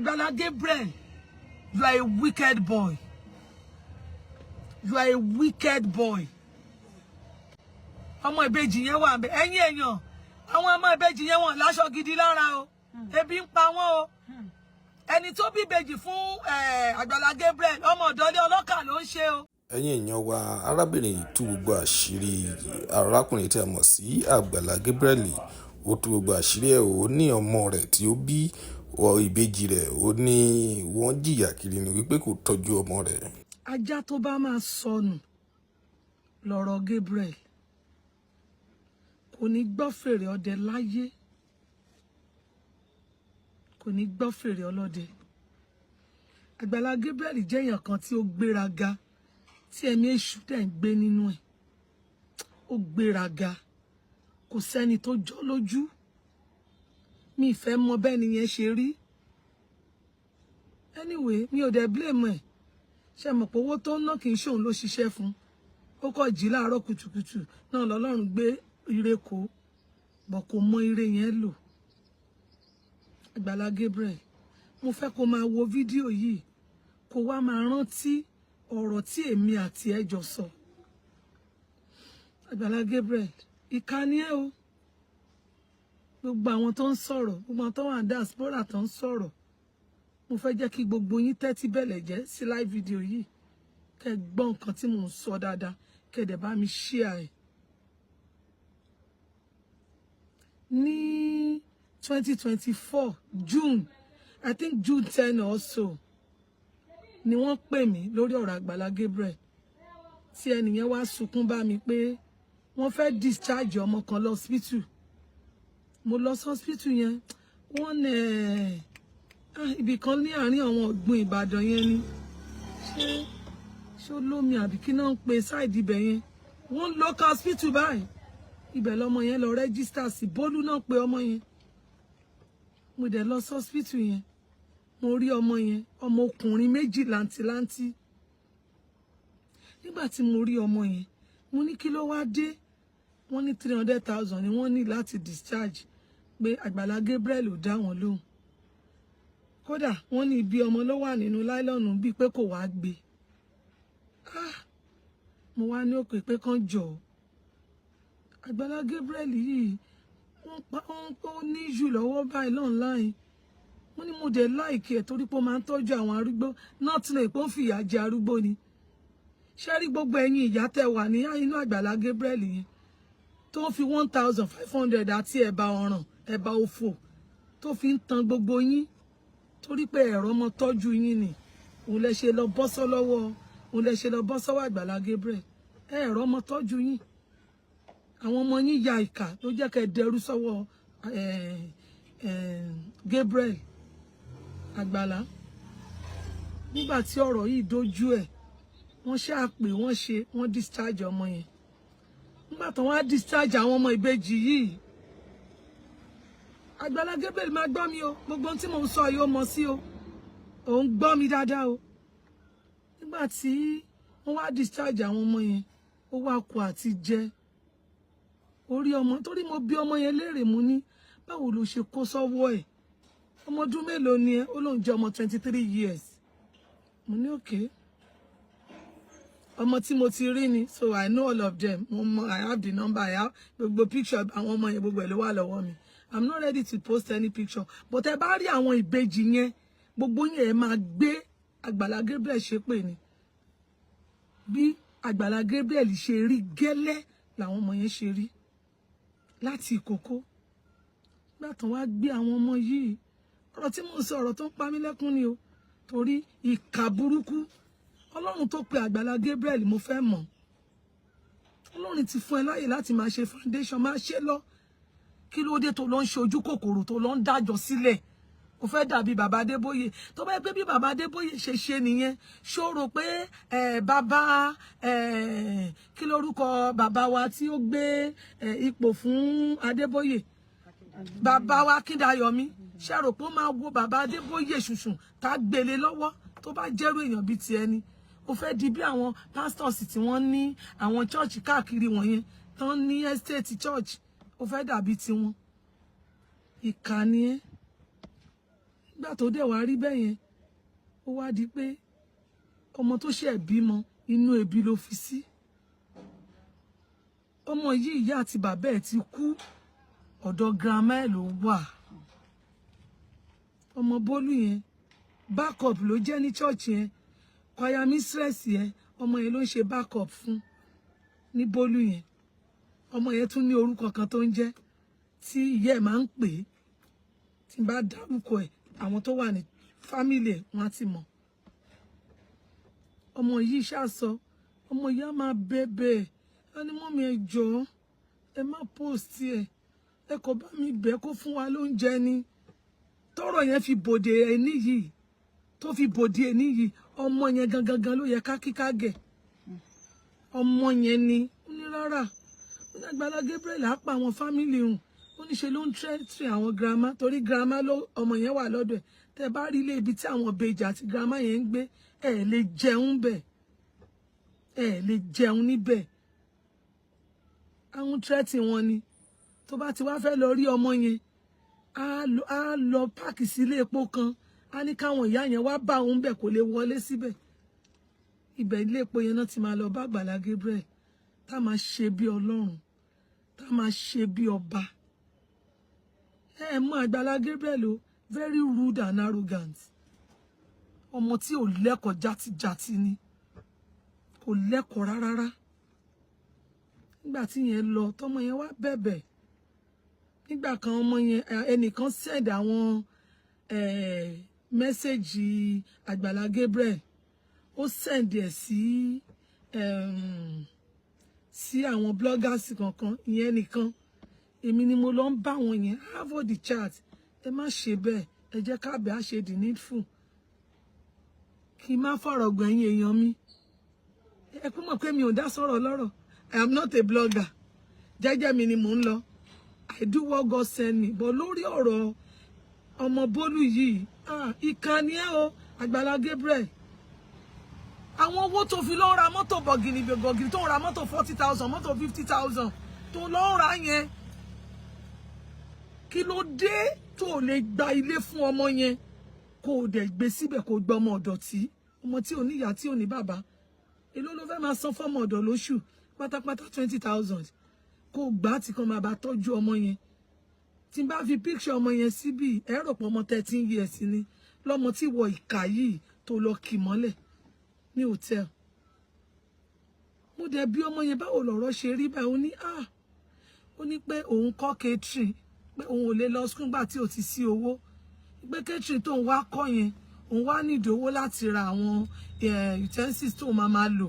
Agbala Gabriel, you are a wicked boy. You are a wicked boy. Ọmọ ìbejì yẹn wà ńbẹ̀. Ẹ̀yin èèyàn, àwọn ọmọ ìbejì yẹn, wọ́n láṣọ gidi lára o. Ebi ń pa wọ́n o. Ẹni tó bí ìbejì fún Àgbàlá Gabriel, ọmọ ọ̀dọ́lé ọlọ́kà ló ń ṣe o. Ẹ̀yin èèyàn wa, arábìnrin yìí tú gbogbo àṣírí arákùnrin tí a mọ̀ sí Àgbàlá Gabriel. Ó tú gbogbo àṣírí ẹ̀. Ó ní ọmọ rẹ̀ tí ó bí ìbejì rẹ̀, ó ní wọ́n jìyà kiri ni, wípé kò tọ́jú ọmọ rẹ̀. Ajá tó bá máa sọnù lọ̀rọ̀ Gabriel, kò ní gbọ́ fèrè ọdẹ láyé, kò ní gbọ́ fèrè ọlọ́dẹ. Àgbàlá Gabriel jẹ́ èèyàn kan tí ó gbéraga, tí ẹ̀mí èṣù dẹ̀ ń gbé nínú ẹ̀. Ó gbéraga, kò sẹ́ni tó jọ́ lójú. Mi ì fẹ́ mọ bẹ́ẹ̀ nìyẹn ṣe rí. Anyway, mi ò dẹ̀ blame ẹ̀. Ṣe mọ̀ pé owó tó ń ná, kì í ṣòun ló ṣiṣẹ́ fún. Ó kọ̀ jí láàárọ̀ kùtùkùtù náà lọ́lọ́run gbé ire kó bọ̀, kò mọ ire yẹn lò. Àgbàlá Gabriel, mo fẹ́ kó máa wo fídíò yìí, kó wá máa rántí ọ̀rọ̀ tí èmi àti ẹ jọ sọ. Àgbàlá Gabriel, ìkà ni ẹ́ o. Gbogbo àwọn tó ń sọ̀rọ̀, gbogbo àwọn tó wà ní diaspora tó ń sọ̀rọ̀, mo fẹ́ jẹ́ kí gbogbo yín tẹ́tí bẹ̀lẹ̀ jẹ́ sí live video yìí, kẹ́ gbọ́ nǹkan tí mò ń sọ dáadáa, kẹ́ dẹ̀ bá mi share ẹ̀. Ní 2024 June, I think June 10 or so, ni wọ́n pè mí lórí ọ̀rọ̀ Àgbàlá Gabriel, tí ẹnìyẹn wá sunkún bá mi pé wọ́n fẹ́ discharge ọmọ kan lọ hospital. Mo lọ sí hospital yẹn, wọ́n ibì kan ní àárín àwọn ọ̀gbun Ìbàdàn yẹn ni. Ṣé olómi àbí kí náà ń pe side ibẹ̀ yẹn? Wọ́n local hospital báyìí, ibẹ̀ lọmọ yẹn lọ register sí. Bólú náà pé ọmọ yẹn. Mo dẹ̀ lọ sí hospital yẹn, mo rí ọmọ yẹn, ọmọ ọkùnrin méjì làǹtìlanti. Nígbà tí mo rí ọmọ yẹn, mo ní, "Kí ló wá dé?" Wọ́n ní 300,000 ni wọ́n ní láti discharge, pé Àgbàlá Gabriel ò dá wọn lóhùn. Kódà, wọ́n ní ibi ọmọ ló wà nínú nylon, bíi pé kò wá gbé. Ah, mo wá ní òkè pé kán jọ Àgbàlá Gabriel yìí, wọ́n pa ó ní jù lọ́wọ́ báyìí online. Wọ́n ní mo dẹ̀ like ẹ̀ torí pé ó máa ń tọ́jú àwọn arúgbó náà, tí lè pé ó ń fìyà jẹ arúgbó ni. Ṣé rí gbogbo ẹ̀yin ìyá tẹ́ wà ní inú Àgbàlá Gabriel yẹn, tó ń fi 1500 àti ẹ̀bà ọ̀ràn, ẹ̀bà òfò, tó fi ń tan gbogbo yín, torí pé ẹ̀rọ ọmọ tọ́jú yín ni, òun lẹ ṣe lọ bọ́ sọ́wọ́, òun lẹ ṣe lọ bọ́ sọ́wọ́ Àgbàlá Gabriel. Ẹ̀rọ ọmọ tọ́jú yín, àwọn ọmọ yín ya ìkà ló jẹ́ kẹ́ dẹrú sọ́wọ́ Gabriel Àgbàlá. Nígbà tí ọ̀rọ̀ yìí dójú ẹ̀, wọ́n ṣáà pé wọ́n ṣe, wọ́n discharge ọmọ yẹn. Nígbà tó wọ́n á discharge àwọn ọmọ ìbejì yìí, Àgbàlá Gabriel, máa gbọ́ mi o. Gbogbo ohun tí mò ń sọ yìí, ó mọ sí o, òun gbọ́ mi dáadáa o. Nígbà tí wọ́n wá discharge àwọn ọmọ yẹn, ó wá kó àti jẹ orí ọmọ, torí mo bí ọmọ yẹn léèrè. Mo ní, "Báwo ló ṣe kó sọ́wọ́ ẹ̀? Ọmọ ọdún mélòó ni ẹ?" Ó lóun jẹ́ ọmọ 23 years. Mo ní, "Okay." Ọmọ tí mo ti rí ni, so I know all of them. Mo mọ, I have the number, I have gbogbo picture àwọn ọmọ yẹn, gbogbo ẹ̀ ló wà lọ́wọ́ mi. I'm not ready to post any picture, but ẹ bá rí àwọn ìbejì yẹn, gbogbo yẹn, ẹ máa gbé Àgbàlá Gabriel ṣépè ni. Bí Àgbàlá Gabriel ṣe rí gẹ́lẹ́ làwọn ọmọ yẹn ṣe rí láti ìkókó. Nígbà tó wá gbé àwọn ọmọ yìí, ọ̀rọ̀ tí mò ń sọ, ọ̀rọ̀ tó ń pa mí lẹ́kún ni o, torí ìkà burúkú. Ọlọ́run tó pe Àgbàlá Gabriel, mo fẹ́ mọ̀. Ọlọ́run ti fún ẹ láyè láti máa ṣe foundation, máa ṣe lọ. Kí ló dé tó lọ ń ṣe ojú kòkòrò, tó lọ ń dájọ́ sílẹ̀? Ó fẹ́ dàbí bàbá Adébóyè. Tó bá yẹ pé bí bàbá Adébóyè ṣe ṣe nìyẹn, ṣó rò pé ẹ bàbá ẹ, kí lórúkọ bàbá wa tí ó gbé ẹ ipò fún Adébóyè, bàbá wa Akíndayọ̀mí, ṣe rò pé ó máa wo bàbá Adébóyè ṣùṣùn tá a gbélé lọ́wọ́? Tó bá jẹ́rú èèyàn bíi tiẹ̀ ni, ó fẹ́ di bí àwọn pastors tí wọ́n ní àwọn church káàkiri wọ̀nyẹn, tán ní estate church, ó fẹ́ dàbí tiwọn. Ìkànnì ẹ́. Nígbà tí Nígbà tó dẹ̀ wá rí bẹ́ẹ̀ yẹn, ó wá di pé ọmọ tó ṣẹ̀ bímọ, inú ebi ló fi sí. Ọmọ yìí, ìyá àti bàbá ẹ̀ ti kú, ọ̀dọ̀ grandma ẹ̀ ló wà. Ọmọ Bólú yẹn, backup ló jẹ́ ní church yẹn. Choir mistress yẹn, ọmọ yẹn ló ń ṣe backup fún ní Bólú yẹn. Ọmọ yẹn tún ní orúkọ kan tó ń jẹ́ tí ìyá ẹ̀ máa ń pè é. Tí n bá dárúkọ ẹ̀, àwọn tó wà ní family ẹ̀, wọ́n á ti mọ̀. Ọmọ yìí ṣàṣọ, ọmọ yìí á máa bẹ̀bẹ̀, á ní, "Mummy, ẹ jọ̀ọ́, ẹ má post ẹ̀, ẹ kò bá mi bẹ̀ kó fún wa lóúnjẹ ni." Tọ́rọ̀ yẹn fi bòde ẹni yìí, tó fi bòde ẹni yìí, ọmọ yẹn gangan gan ló yẹ ká kíká gẹ̀. Ọmọ yẹn ni ó ní rárá, ó ní Àgbàlá Gabriel á pa àwọn family hùn. Ó ní ṣe ló ń threaten àwọn grandma, torí grandma ló ọmọ yẹn wà lọ́dọ̀ ẹ̀. Tẹ́ bá rí ilé ibi tí àwọn ìbejì àti grandma yẹn ń gbé, ẹ lè jẹun bẹ̀, ẹ lè jẹun níbẹ̀. Àwọn threaten wọn ni. Tó bá ti wá fẹ́ lọ rí ọmọ yẹn, á lọ park sí ilé epo kan, á ní káwọn ìyá yẹn wá bá òun bẹ̀, kó lè wọlé síbẹ̀. Ibẹ̀ ilé epo yẹn náà ti máa lọ bá Àgbàlá Gabriel, tá máa ṣe bí Ọlọ́run, tá máa ṣe bí ọba. Ẹ mọ Àgbàlá Gabriel o, very rude and arrogant. Ọmọ tí ò lẹ́kọ̀ọ́, játijàti ni, kò lẹ́kọ̀ọ́ rárá. Nígbà tí yẹn lọ, tọmọ yẹn wá bẹ̀bẹ̀ nígbà kan, ọmọ yẹn, ẹnìkan send àwọn message Àgbàlá Gabriel, ó send ẹ̀ sí àwọn bloggers kankan. Ìyẹn nìkan, èmi ni mo lọ ń bá wọn yẹn have all the chat. Ẹ má ṣe bẹ́ẹ̀, ẹ jẹ́ káàbẹ̀ á ṣe the needful. Kí n má fọ̀rọ̀ gbẹ̀yìn èèyàn mi, ẹ kú mọ̀ pé mi ò dá sọ̀rọ̀ lọ́rọ̀. I am not a blogger. Jẹ́jẹ́ mi ni mò ń lọ. I do what God send me. But lórí ọ̀rọ̀ ọmọ Bólú yìí, ah, ìkànnì ẹ o, Àgbàlá Gabriel. Àwọn owó tó fi lọ ń ra mọ́tò bọ̀gìnì bọ̀gìnì, tó ń ra mọ́tò 40,000, mọ́tò 50,000 tó lọ ń ra yẹn, kí ló dé tó lè gba ilé fún ọmọ yẹn, kó o dẹ̀ gbé síbẹ̀, kó o gba ọmọ ọ̀dọ̀ tí ọmọ tí ò ní ìyá, tí ò ní bàbá? Èló ló fẹ́ máa san fọ́mọ ọ̀dọ̀ lóṣù? Pátápátá, 20,000. Kó o gbà á tí kan máa bá tọ́jú ọmọ yẹn. Tí n bá fi picture ọmọ yẹn síbí, ẹ rò pé ọmọ 13 years ni. Lọ́mọ tí wọ ìkà yìí tó lọ kì mọ́lẹ̀ ní hòtẹ́ẹ̀lì. Mo dẹ̀ bí ọmọ yẹn, báwo lọ̀rọ̀ ṣe rí báyìí? Ó ní, ah, ó ní pé òun kọ́ catering, pé òun ò lè lọ school gbà tí ò ti sí owó, pé catering tóun wá kọ́ yẹn, òun wá nídìí owó láti ra àwọn utensils tóun máa máa lò.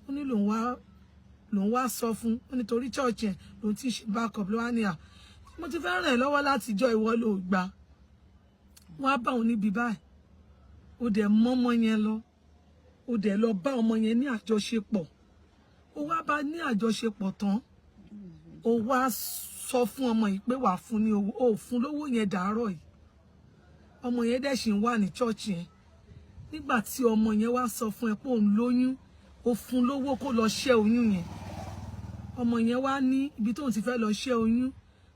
Ó ní lòun wá sọ fún ó, nítorí church yẹn lòun ti ṣe backup, ló wá ní, "À, mo ti fẹ́ ràn ẹ́ lọ́wọ́ láti jọ, ìwọ ló gbà." Wọ́n á bá òun níbi báyìí. Ó dẹ̀ mọ́mọ́ yẹn lọ, ó dẹ̀ lọ bá ọmọ yẹn ní àjọṣepọ̀. Ó wá bá ní àjọṣepọ̀ tán, ó wá sọ fún ọmọ yìí pé wàá fún ní owó. Ó fún lówó yẹn dàárọ̀ yìí. Ọmọ yẹn dẹ̀ ṣì ń wà ní church yẹn. Nígbà tí ọmọ yẹn wá sọ fún ẹ pé òun lóyún, ó fún lówó kó lọ ṣẹ́ oyún yẹn. Ọmọ yẹn wá ní ibi tóun ti fẹ́ lọ ṣẹ́ oyún,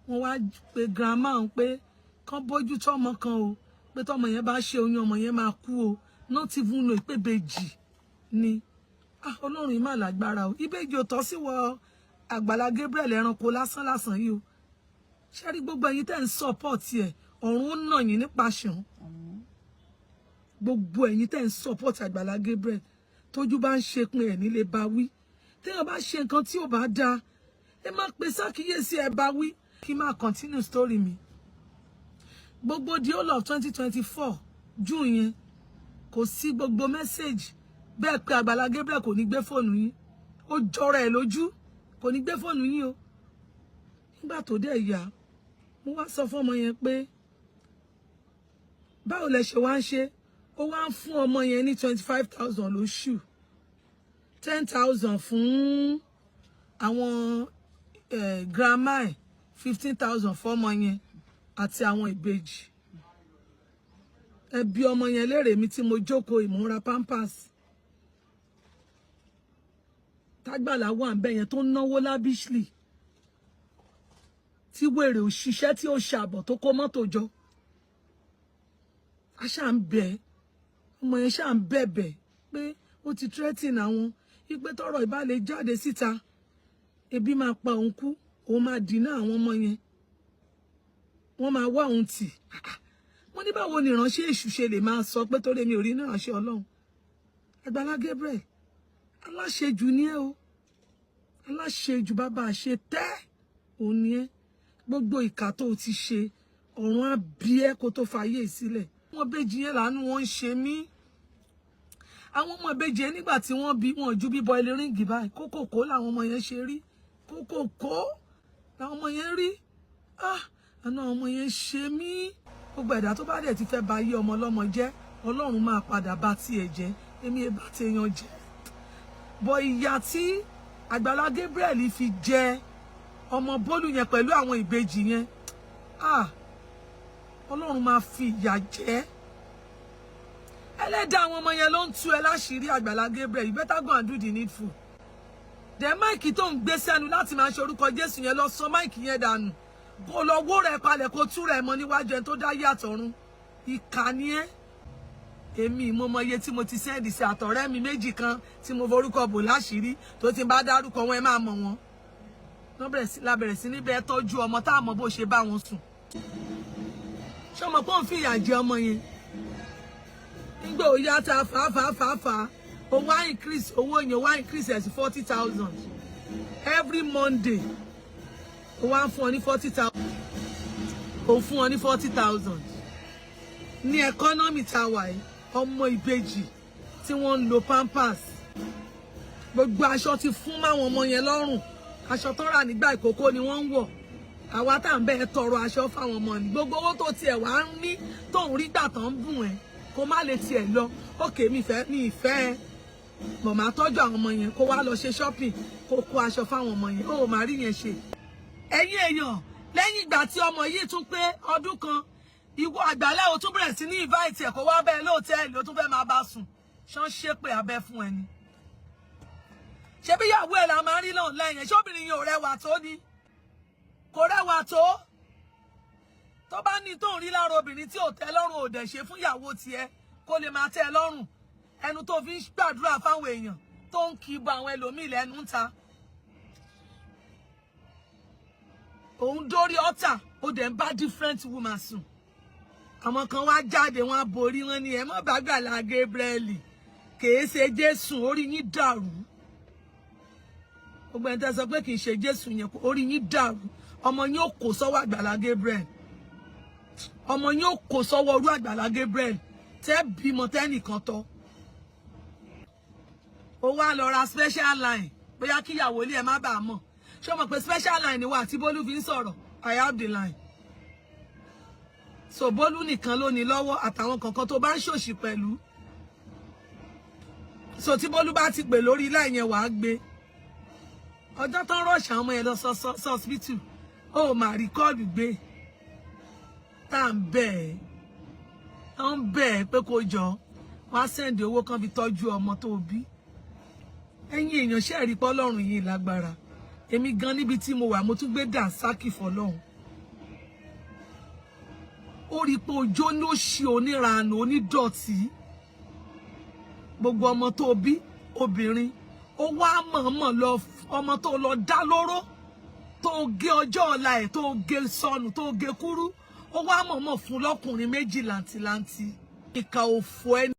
wọ́n wá pe grandma òun pé kán bójú tọ́mọ kan o, pé tọ́mọ yẹn bá ṣe oyún, ọmọ yẹn máa kú o. Not even know pé ìbejì ni. Ah, Ọlọ́run yìí má lágbára o. Ìbejì ò tọ́ sí wọ Àgbàlá Gabriel, ẹranko lásán lásán yìí o. Ṣé rí gbogbo ẹ̀yin tẹ́ ń support ẹ̀, ọ̀run ó nà yín nípa ṣàn. Gbogbo ẹ̀yin tẹ́ ń support Àgbàlá Gabriel, tójú bá ń ṣe pin ẹ̀ nílé bá wí. Téèyàn bá ṣe nǹkan tí ò bá dáa, ẹ má pe sákìyèsí, ẹ bá wí. Kí n máa continue story mi. Gbogbo the whole of 2024 June yẹn, kò sí gbogbo message bẹ́ẹ̀ pé Àgbàlá Gabriel kò ní gbé fóònù yín. Ó jọra ẹ̀ lójú, kò ní gbé fóònù yín o. Nígbà tó dẹ̀ yá, mo wá sọ fún ọmọ yẹn pé báwo lẹ ṣe wá ń ṣe? Ó wá ń fún ọmọ yẹn ní 25,000 lóṣù, 10,000 fún àwọn grandma ẹ̀, 15,000 fọ́mọ yẹn àti àwọn ìbejì. Ẹbí ọmọ yẹn léèrè mi tí mo jókòó ìmúra pampers tágbàlá wà ń bẹ yẹn, tó ń náwó lavishly, tí wèrè òṣìṣẹ́ tí ó ṣàbọ̀ tó kó mọ́tò jọ. A ṣáà ń bẹ̀ ọmọ yẹn, ṣáà ń bẹ̀bẹ̀ pé ó ti threaten àwọn wípé tọ́rọ̀ ìbá lè jáde síta, ebi máa pa òun kú, òun máa dínà àwọn ọmọ yẹn, wọ́n máa wá òun tì. Wọ́n ní báwo ni ìránṣẹ́ èṣù ṣe lè máa sọ pé torí mi ò rí ìránṣẹ́ Ọlọ́run? Àgbàlá Gabriel, aláṣejù ni ẹ o, aláṣejù bàbá àṣe tẹ́ òun ni ẹ. Gbogbo ìkà tó o ti ṣe, ọ̀run á bí ẹ kó tó fàyè sílẹ̀. Wọn béjì yẹn, làánú wọn ń ṣe mí. Àwọn ọmọ ìbejì yẹn, nígbà tí wọ́n bí wọn, ju bíbọ ẹlẹ́rìngì báyìí, kókòkó làwọn ọmọ yẹn ṣe rí, kókòkó làwọn ọmọ yẹn rí. Ah, àánú àwọn ọmọ yẹn ṣe mí. Gbogbo ẹ̀dá tó bá dẹ̀ ti fẹ́ ba ayé ọmọ ọlọ́mọ jẹ́, Ọlọ́run máa padà bá tiẹ̀ jẹ́. Èmi ẹ bá tèèyàn jẹ́ bọ̀. Ìyà tí Àgbàlá Gabriel fi jẹ ọmọ Bólú yẹn pẹ̀lú àwọn ìbejì yẹn, ah, Ọlọ́run máa fi ìyà jẹ. Ẹlẹ́dàá àwọn ọmọ yẹn ló ń tú ẹ láṣìírí. Àgbàlá Gabriel, you better go and do the needful. The mic tó ń gbé sẹ́nu láti máa ṣe orúkọ Jésù yẹn, lọ sọ mic yẹn dànù, kó lọ wó rẹ̀ palẹ̀, kó tú rẹ̀ mọ́ níwájú ẹni tó dá yàtọ̀. Ìkà ni ẹ́. Èmi mo mọ iye tí mo ti send sí àtọ̀rẹ́ mi méjì kan tí mo forúkọ bò láṣìírí, tó ti bá dárúkọ wọn, ẹ máa mọ̀ wọn. Lábẹ̀rẹ̀ sí níbẹ̀ tọ́jú ọmọ tá a mọ̀ bó ṣe bá wọn sùn. Ṣé ọmọ pọ́n fìyà jẹ ọmọ yẹn? Nígbà ó yá ta fà fà fà fà, ó wá increase owó yẹn, ó wá increase ẹ̀ sí 40,000 every Monday. Ó wá ń fún ọ ní 40,000, ó fún ọ ní 40,000. Ní economy tá a wà yìí, ọmọ ìbejì tí wọ́n ń lo pampers, gbogbo aṣọ ti fún máwọn ọmọ yẹn lọ́rùn. Aṣọ tó rà nígbà ìkókó ni wọ́n ń wọ̀. Àwa tá à ń bẹ́ẹ̀ tọrọ aṣọ fáwọn ọmọ ní gbogbo owó tó tiẹ̀ wá ń ní, tó ń rí gbà tán ń bùn ẹ́, kó má lè tiẹ̀ lọ òkè. Mi fẹ́ mi ìfẹ́ ẹ mọ̀, máa tọ́jú àwọn ọmọ yẹn, kó wá lọ ṣe shopping, kó kó aṣọ fáwọn ọmọ yẹn, ó máa rí yẹn ṣe. Ẹ̀yin èèyàn, lẹ́yìn ìgbà tí ọmọ yìí tún pé ọdún kan, ìwọ Àgbàlá, ò tún bẹ̀rẹ̀ sí ní invite ẹ̀ kó wá bẹ́ẹ̀ lóòtẹ́ẹ̀lì, ó tún fẹ́ máa bá sùn. Ṣán ṣépè abẹ́ fún ẹni? Ṣebí ìyàwó ẹ̀ la máa ń rí lọ́n lẹ́yìn? Ṣóbìnrin yẹn ò rẹwà tó ni? Kò rẹwà tó. Tó bá ní tó ń rí lára obìnrin tí ò tẹ́ lọ́rùn, ò dẹ̀ ṣe fún ìyàwó tiẹ̀ kó lè máa tẹ́ ẹ lọ́rùn. Ẹnu tó fi ń gbàdúrà fáwọn èèyàn, tó ń kí bọ àwọn ẹlòmíì lẹ́nu ń ta, òun dórí ọ̀tà, ó dẹ̀ ń bá different woman sùn. Àwọn kan wá jáde, wọn á borí wọn ní ẹ mọ́ bá Àgbàlá Gabriel, kìí ṣe Jésù. Orí yín dàrú. Gbogbo ẹni tẹ́ sọ pé kìí ṣe Jésù yẹn, orí yín dàrú. Ọmọ yín ò kó sọ́wọ́ Àgbàlá Gabriel, ọmọ yín ò kó sọ́wọ́ orú Àgbàlá Gabriel tẹ́ bímọ tẹ́nìkan tọ́. Ó wá lọ ra special line, bóyá kíyàwó ilé ẹ má bàa mọ̀. Ṣé o mọ̀ pé special line ni wà tí Bólú fi ń sọ̀rọ̀? I have the line. So Bólú nìkan ló ní lọ́wọ́, àtàwọn kankan tó bá ń ṣòṣì pẹ̀lú. So tí Bólú bá ti pè lórí line yẹn, wàá gbé. Ọjọ́ tán rush àwọn ọmọ yẹn lọ hospital, ó máa rí call gbé. Tá à ń bẹ̀ ẹ́, à ń bẹ̀ ẹ́ pé kó jọ wá send owó kan fi tọ́jú ọmọ tó bí. Ẹ̀yin èèyàn, ṣe rí pọ́lọ́run yìí lágbára? Èmi gan níbi tí mo wà, mo tún gbé dànsákì fọlọ́run. Ó rí i pé ojó ní ó ṣe oníranù onídọ̀tí. Gbogbo ọmọ tó bí obìnrin, ó wá mọ̀ọ́mọ̀ lọ ọmọ tó lọ dá lóró, tó gé ọjọ́ ọ̀la ẹ̀, tó gé sọnù, tó gé kúrú, ó wá mọ̀ọ́mọ̀ fún lọ́kùnrin méjì làǹtìlanti. Ìkà òfò ẹni.